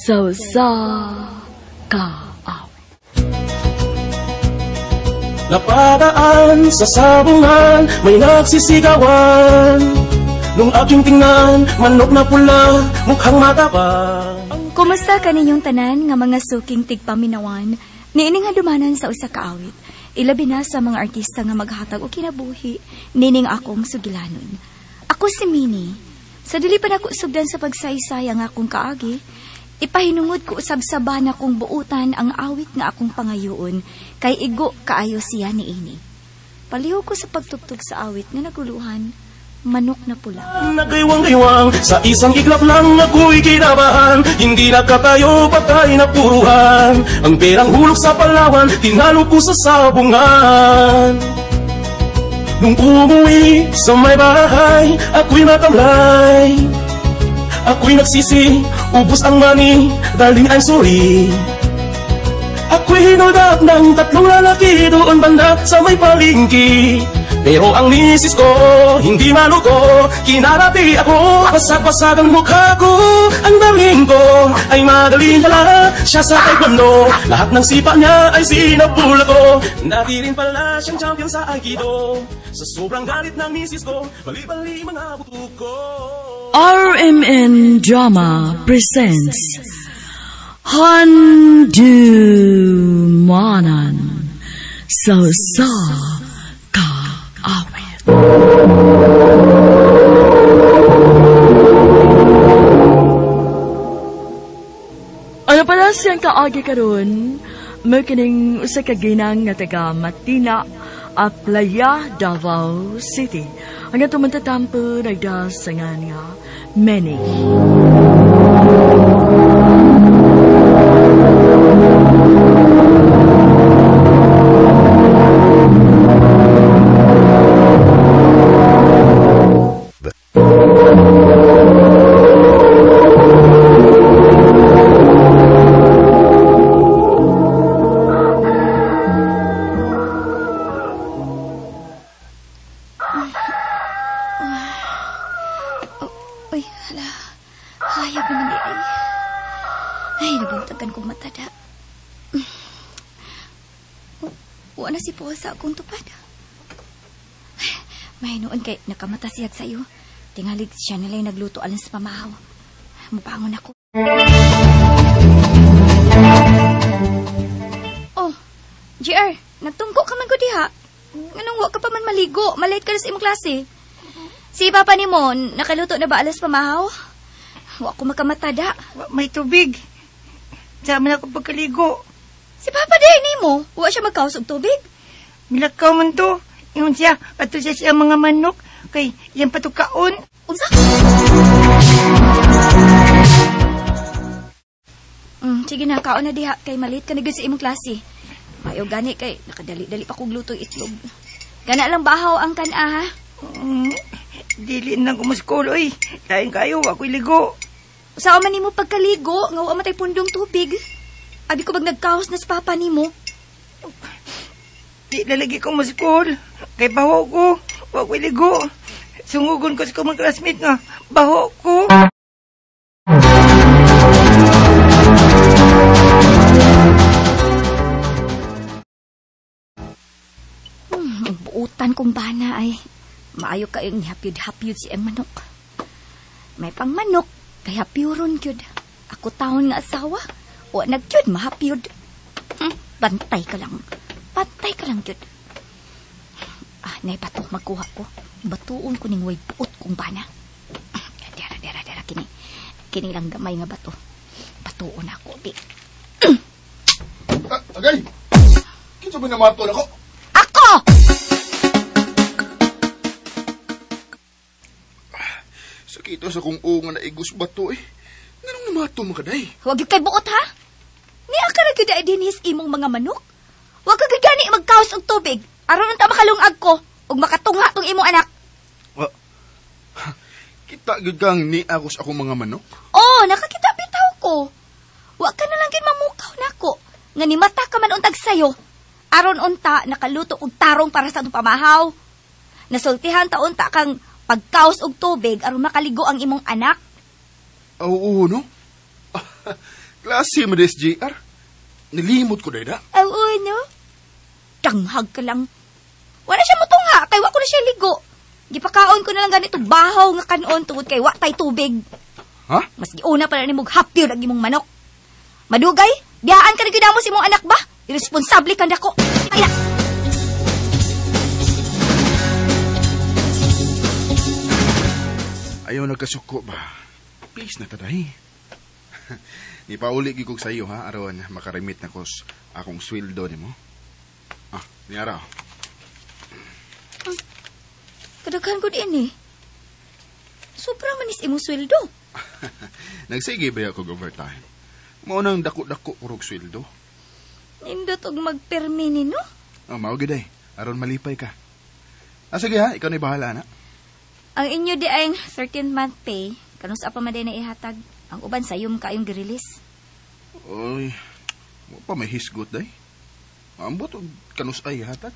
Sa usa ka awit. Napadaan sa sabungan, may nagsisigawan. Nung aking tingnan, manok na pula, mukhang mataba. Kumusta kaninyong tanan nga mga suking tigpaminawan? Niining handumanan sa usa ka awit. Ilabi na sa mga artista nga maghatag og kinabuhi, nining akong sugilanon. Ako si Minnie. Sa dili pa nako sugdan sa pagsaysay ang akong kaagi, ipahinungod ko usab sa bana kong buutan ang awit nga akong pangayoon kay igo kaayo siya niini. Palihog ko sa pagtugtog sa awit nga naguluhan, manok na pula. Naggaywang-gaywang, sa isang iglap lang ako'y kinabahan. Hindi nakatayo, patay na puruhan. Ang perang hulog sa Palawan, tinalo ko sa sabungan. Nung umuwi sa may bahay, ako'y matamlay. Ako'y nagsisi, ubos ang money, darling I'm sorry. Ako'y hinuldak ng tatlong lalaki doon banda sa may palengke. Pero ang misis ko, hindi maluko, kinarati ako, pasag-pasag ang mukha ko. Ang darling ko ay magaling pala, siya sa taekwondo. Lahat ng sipa niya ay sinapula ko. Dati rin pala siyang champion sa aikido. Sa sobrang galit ng misis ko, bali-bali mga buto ko. RMN Drama presents Handumanan sa usa ka awit. Ano pala siyang kaagi karon? Mao kining usa ka ginang nga taga Matina, Aplaya, Davao City. Ang atong mantatampo nagdasangan nga Many. Uy, hala. Hayag naman di ay. Ay, nabuntagan kong matada. Wa na si Paul sa akong tupad. Ay, may noon kay nakamata siyag sa'yo. Tingalig siya nila'y nagluto alang sa pamahaw. Mubangon ako. Oh, JR, nagtungko ka man ko diha. Nganong wa ka pa man maligo? Malate ka na sa imong klase. Si Papa ni mo, nakaluto na ba alas pamahaw? Wa ko makamatада. Wa may tubig. Sama na ako pagkaligo. Si Papa di ni mo, wa siya magkaos og tubig. Milakaw man to. Ingon siya, ato siya siya mga manok kay iyang patukaon. Unsa? Sige na, kaon na diha kay malate ka na gyud sa imong klase. Mayo gani kay nakadali-dali pa kog luto itlog. Kana lang bahaw ang kan-a ha. Dili na kumuskol, oy. Lain kayo, ako'y ligo. Sa man nimo pagkaligo, nga wa matay pundong tubig. Abi ko bag nagkaos na sa papa nimo. Di lalagi ko muskol. Kay baho ko, wa ko'y ligo. Sungugon ko sa mga classmate nga, baho ko. Buutan kong bana ay. Maayo kayong nihapyod-hapyod si ang manok. May pang manok, kay hapyuron gyud. Ako taon nga asawa, wa nagyud mahapyod. Bantay ka lang. Bantay ka lang gyud. Ah, nay bato magkuha ko. Batuon ko ning way buot kong bana. Dera, dera, dera kini. Kini lang gamay nga bato. Batuon ako di. Agay. Kinsa ba namato nako? Ako. Sakito sa kung unga na igus bato eh. Nganong namato mo kaday? Huwag yung kay buot ha? Niya ka ra gyud ay dinis imong mga manok. Huwag ka gyud gani magkaos og tubig. Aron unta makalungag ko ug makatungha tong imong anak. Kita gyud kang ni ako sa akong mga manok? Oh, nakakita bitaw ko. Wa ka na lang gyud mamukaw nako. Nga ni mata ka man untag sayo. Aron unta nakaluto og tarong para sa atong pamahaw. Nasultihan ta unta kang pagkaos og tubig aron makaligo ang imong anak. Oo, no? Klase mo des, JR. Nilimot ko dahil na. Oo, no? Danghag ka lang. Wala siya mutungha, kay wa ko na siya ligo. Gipakaon ko na lang ganito bahaw nga kanon tungod kay wa tay tubig. Ha? Mas giuna pa na nimog hapyo lagi mong manok. Madugay, biyaan ka na gyud sa imong anak ba? Irresponsable ka nako. Ay na. Ayaw nagkasuko ba? Please na taday. Ni pauli gyud kog sa iyo ha aron makaremit na kos akong sweldo nimo. Ah, niara. Kadaghan ko din eh. Sobra manis imong sweldo. Nagsige ba ako overtime? Mao nang dako-dako kurog sweldo. Nindot og magpermi ni no? Oh, mao gyud ay. Aron malipay ka. Ah, sige ha, ikaw na bahala na. Ang inyo di ay 13th month pay. Kanus pa man na ihatag. Ang uban sayom kayong gi-release. Oy, wa pa may hisgot day. Ambot og kanus ay hatag.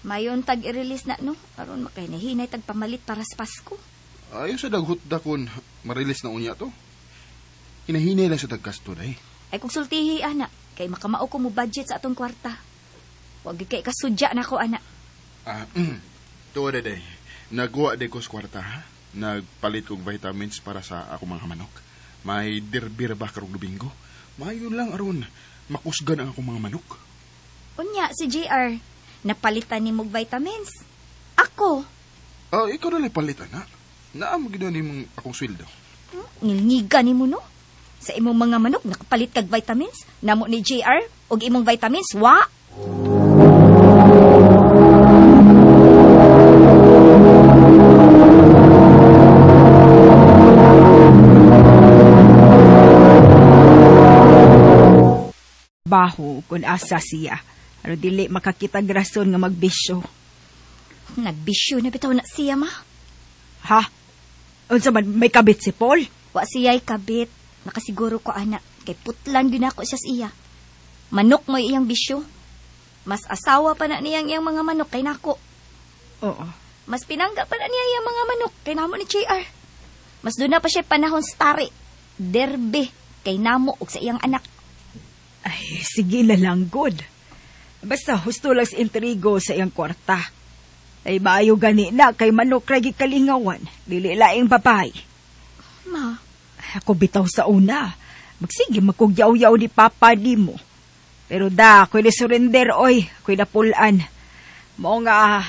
Mayon tag i-release na no. Aron makahinahinay tag pamalit para sa Pasko. Ayo sa daghot dakon ma-release na unya to. Hinahinay lang sa tagkasto day. Ay kung sultihi ana, kay makamao ko mo budget sa atong kwarta. Wag gyud kay kasudya nako ana. Ah, tuwa day. Nagwa day ko sa kwarta ha. Nagpalit kog vitamins para sa akong mga manok. May derbir ba karong Domingo? Mayon lang aron makusgan ang akong mga manok. Unya si JR, napalitan ni mog vitamins. Ako, Ah, ikaw na lang palit ana. Naam gid ni mong akong sweldo. Ngilngiga ni mo no? Sa imong mga manok nakapalit kag vitamins, namo ni JR og imong vitamins wa. Baho kun asa siya. Pero dili makakitag rason nga magbisyo. Nagbisyo na bitaw na siya ma. Ha? Unsa man may kabit si Paul? Wa siya'y kabit. Nakasiguro ko ana kay putlan gyud nako siya sa iya. Manok mo iyang bisyo. Mas asawa pa na niyang iyang mga manok kay nako. Oo. Mas pinangga pa na niya iyang mga manok kay namo ni JR. Mas doon na pa siya panahon sa tari. Derbe kay namo og sa iyang anak. Ay, sige na lang, good. Basta husto lang sa intrigo sa iyang kwarta. Ay, maayo gani na kay manok ra gyud kalingawan. Dili laing babae. Ma, Ako bitaw sa una. Magsige magkugyaw-yaw ni Papa di mo. Pero da, ako'y na-surrender, oy. Ako'y napulan. Mao nga,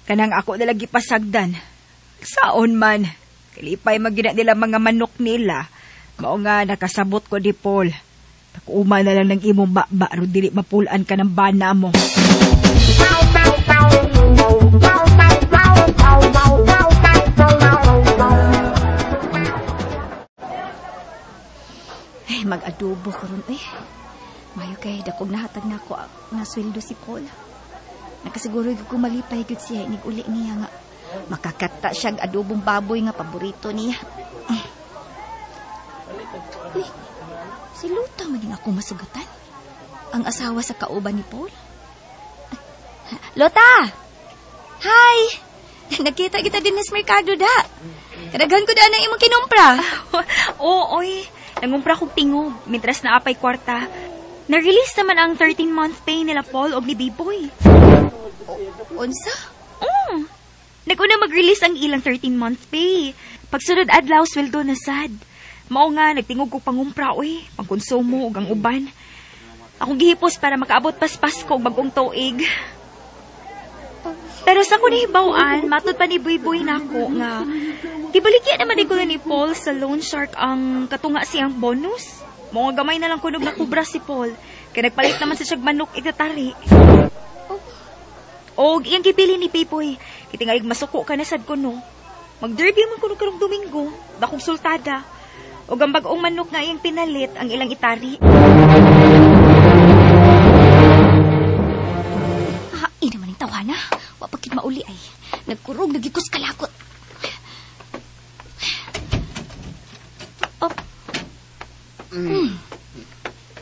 kanang ako na lagi pasagdan. Saon man, kalipay magina nila mga manok nila. Mao nga, nakasabot ko di Paul. Takuuma na lang ng imong baba, ro dili mapulan ka ng bana mo. Ay, mag-adobo karon eh. Mayo kay dakog nahatag nako nga sweldo si Paul. Nakasiguro gyud ko malipay gyud siya inig uli niya nga makakata siya og adobong baboy nga paborito niya. Uy, si Luta man ning ako masugatan. Ang asawa sa kauban ni Paul. Lota! Hi! Nakita kita din sa merkado da. Kadaghan ko da ng imong kinumpra. Oo, oy. Nangumpra kong tingog, mintras na apay kwarta. Na-release naman ang 13-month pay nila Paul og ni B-Boy. Unsa? Oo. Nag-una mag-release ang ilang 13-month pay. Pagsunod adlaw, sweldo na sad. Mao nga, nagtingog ko pangumpra, oy. Pangkonsumo og ang uban. Akong gihipos para makaabot pas Pasko og bagong tuig. Pero sa kunihibawan, matod pa ni Buy-Buy nako nga gibaligya naman ko ni Paul sa loan shark ang katunga siyang bonus. Mga gamay na lang kunog na kubra si Paul. Kaya nagpalit naman sa siyag manok itatari. Og iyang gibili ni Pipoy. Kitingalig masuko ka na sad kuno. Magderby man kuno karong Domingo. Dakong sultada. Og ang bag-ong manok nga iyang pinalit ang ilang itari. Ah, ina man ang tawana. Wa pa kid mauli ay. Nagkurog, nagigos kalakot. Oh.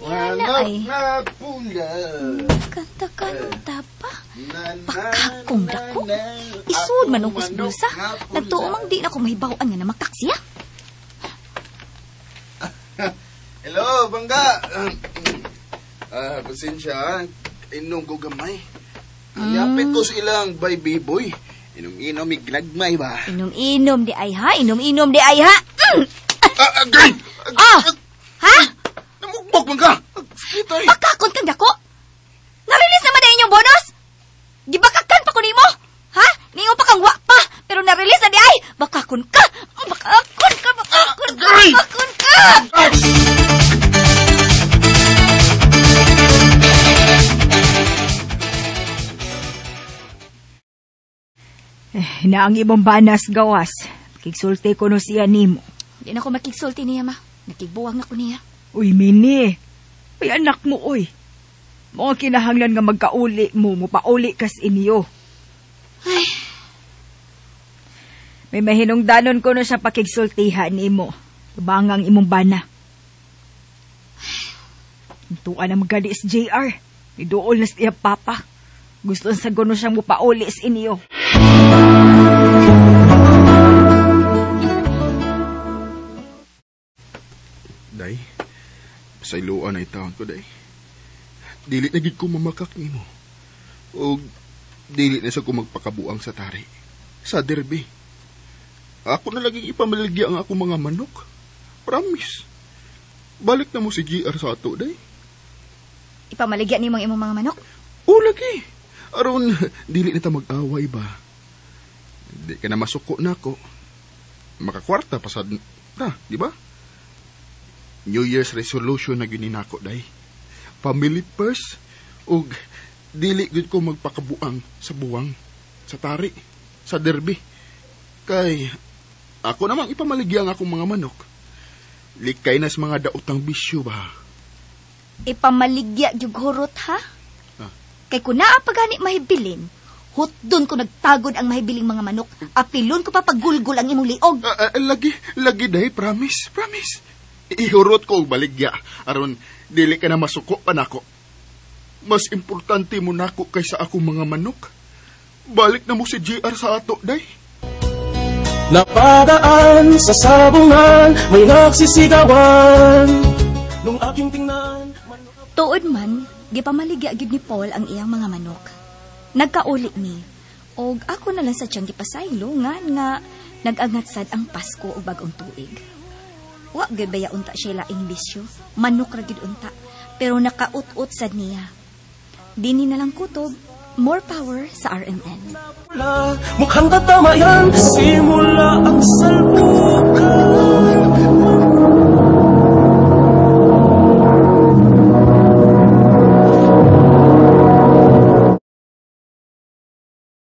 Yan ay. na pula. Kanta-kanta pa. Pakakong dako. Isud man ang kusbulsa. Nagtuo mang di na ko mahibaw-an nga namakak siya. Hello? Oh, bangga. Pasensya, inom ko gamay. Yapit ko sa ilang bay biboy. Inom-inom, iglagmay ba? Inom-inom di ay ha, inom-inom di ay ha. Agay! Ah! Ha? Namugbog man ka! Sakit ay! Bakakon kang dako? Na-release naman na inyong bonus? Gibakakan pa ko nimo? Ha? Ningo pa kang wa pa, pero na-release na di ay! Bakakon ka! Bakakon ka! Bakakon ka! Bakakon ka! Eh, naang ibang banas gawas. Kigsulti ko no siya nimo. Di na ko makigsulti niya, ma. Nakigbuwang na ko niya. Uy, Mini. Uy, anak mo, uy. Mga kinahanglan nga magkauli mo, mupauli kas inyo. Ay. May mahinungdanon ko no siya pakigsultihan nimo. Tubangang imong bana. Tuan na magali si JR. Iduol na siya papa. Gusto sa guno siyang mupauli sa inyo. Day, pasayloan na itawon ko, day. Dili na gid ko mamakak nimo. O dili na sa ko magpakabuang sa tari. Sa derby. Ako na laging ipamaligya ang akong mga manok. Promise. Balik na mo si GR sa ato, day. Ipamaligya nimo ang imong mga manok? O, lagi. Aron, dili na ta mag-away ba? Di ka na masuko na ako. Makakwarta pa sad ta, di ba? New Year's resolution na gininako, day. Family first. Ug dili gud ko magpakabuang sa buwang, sa tari, sa derby. Kay ako namang ipamaligya ang akong mga manok. Likay na sa mga daotang bisyo ba? Ipamaligya jug hurot, ha? Ah. Kay kun naa pa gani mahibilin, hutdon ko nagtagod ang mahibiling mga manok, apilon ko pa paggulgul ang imong liog. Lagi, lagi day, promise, promise. Ihurot ko og baligya aron dili ka na masuko pa nako. Mas importante mo nako kaysa akong mga manok. Balik na mo si JR sa ato, day. Napadaan sa sabungan, may nagsisigawan. Nung aking tingnan, Tuod man, gipamaligya gid ni Paul ang iyang mga manok. Nagkauli ni, og ako na lang sa tiyang gipasaylo nga nga nag-angat sad ang Pasko og bag-ong tuig. Wa gyud baya unta siya laing bisyo, manok ra gid unta, pero nakaut-ut sad niya. Dini na lang kutob, more power sa RMN. Mukhang tatama yan, simula ang salpukan.